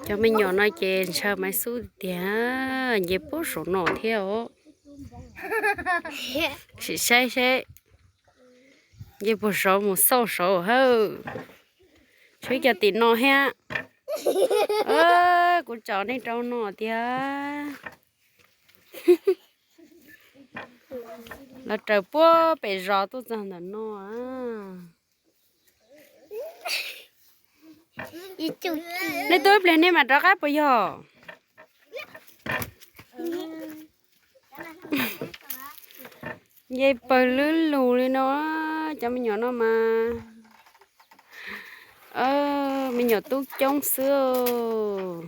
Cov me nyuam no ces ntshaw Maiv Xub tiag, nce puag saum no thiab os. Sim saib seb nce puag saud mus xauj saud hawm. Tshuav cov tim no thiab. Kuv tsom nej rau no tiag. Los raws puag pem zos tuaj txog ntawm no. Nej tuaj ib pliag nej mam rov qab puas yog? Nce pawg lwb lug li no, cov me nyuam no mas me nyuam tub coob xwb.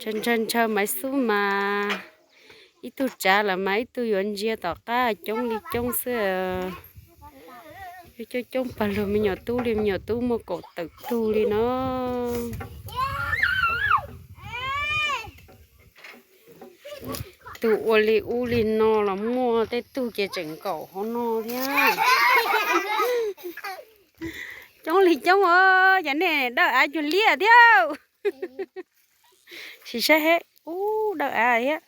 Ntshaw ntshaw Maiv Xub mas ib tug tsav lawm mas ib tug yuav ntsia tom qab coob li coob xwb. Coob coob pawg lug, me nyuam tub li me nyuam tub muaj kaum tawm tug li no. Tus ua li ub li no los muaj, tej tug ces tseem nkaum hauv no thiab. Coob li coob os, cov nej dawb av cuag liaj thiab. Sim saib he, ub dawb av thiab.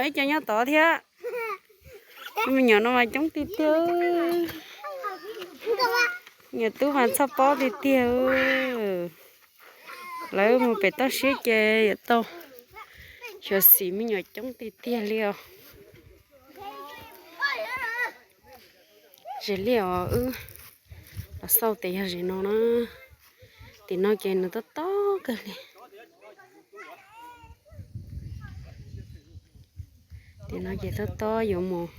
Ib co nyob tod thiab. Me nyuam no mas coob tiag tiag. Me nyuam tub mas txhob pob tiag tiag. Lawv mus pem toj siab ces yuav tau xyuam xim, me nyuam coob tiag tiag li os. Zes liaj os, wb los xauj tes yog zes no na. Tim no ces nws tob tob kawg li. Tim no ces tob tob yuav mus,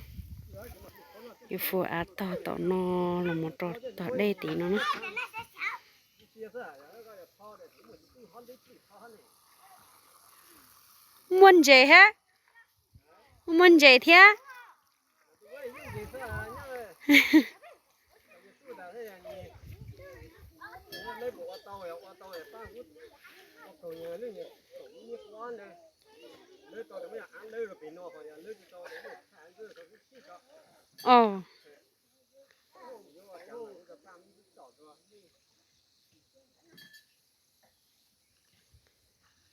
yuav fuv av tog tom no los mus rau tog dej tim no na. Muaj ntses hab, muaj ntses thiab.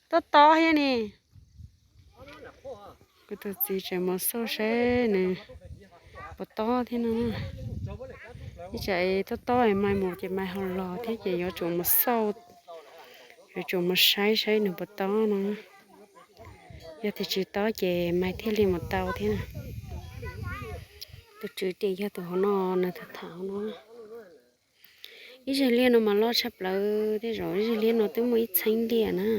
Tob tob thiab ne. Kuv tus txiv tseem mus xauj saib nws puas tob thiab no. Ib tsam tob tob mais mus ces mais ho los thiab ces yuav tsum mus xauj, yuav tsum mus saib saib nws puas tob no. Yog tias tsis tob ces mais thiaj li mus tau thiab. Tus tswv ces yog tus hauv no, nws tham tham hauv no. Ib zeg liaj no mas loj tshaj plaws, tej zaum ib zeg liaj no twb muaj ib txheeb liaj na.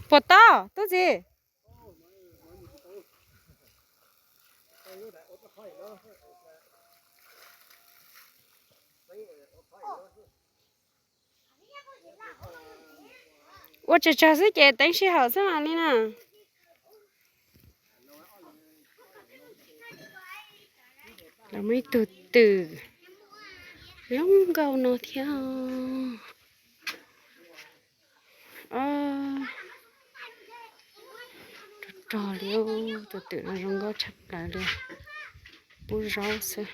Puas tob tub txiv? Ua tsawg tsawg xwb ces teeb sij hawm xwb mas li na. Los muaj ib tug twm zoo nkauj no thiab. Rog rog li, tus twm no zoo nkauj tshaj plaws li, pub zaub xwb.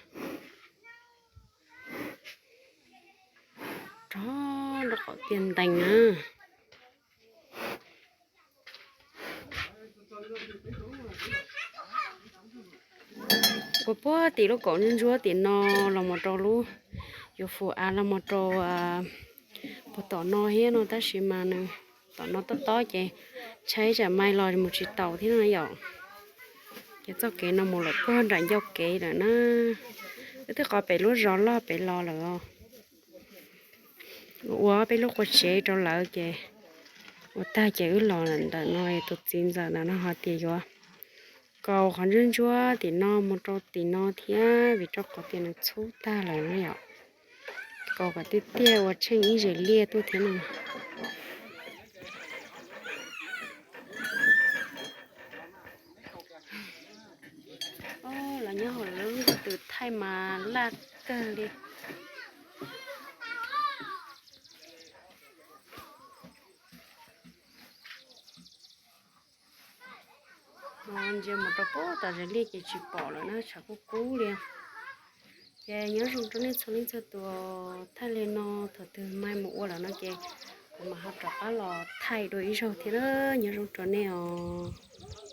Rog rau qhov tiaj ntees na. Puag puag tim lub kaum ntsuab ntsuab tim no los mus rau lub, yuav fum av los mus rau puag tom no thiab no, tab sis mas nws tom no tob tob ces ntshai tsam mais los mus tsis taus thiab no yom. Ces txoj kev no mus lawm puag nram ncauj kev lawm na. Wb twb qhov pem lub zos loj pem los lawm os. Ua peb lub qua tsev rau lawv ces ua tag ces wb los ntawm no, tus txiv ntxawm ntawm no hais tias yuav kaus qhov ntsuab ntsuab tim no mus rau tim no thiab, vim rau qhov tias nws txhub tag lawm na yom. Kaus kom tiaj tiaj ua tsheej ib zeg liaj tuaj thiab no. Tus thaij mas laj kawg li. No ntsia mus rau pem tom zes liaj ces tsis pom lawm na, tshav kub kub li. Ces nyob zoo rau nej txhua leej txhua tus, thaij li no thaum twg mai mus ua lawm no ces kuv mam ho rov qab los thaij dua ib zaug thiab na, nyob zoo rau nej os.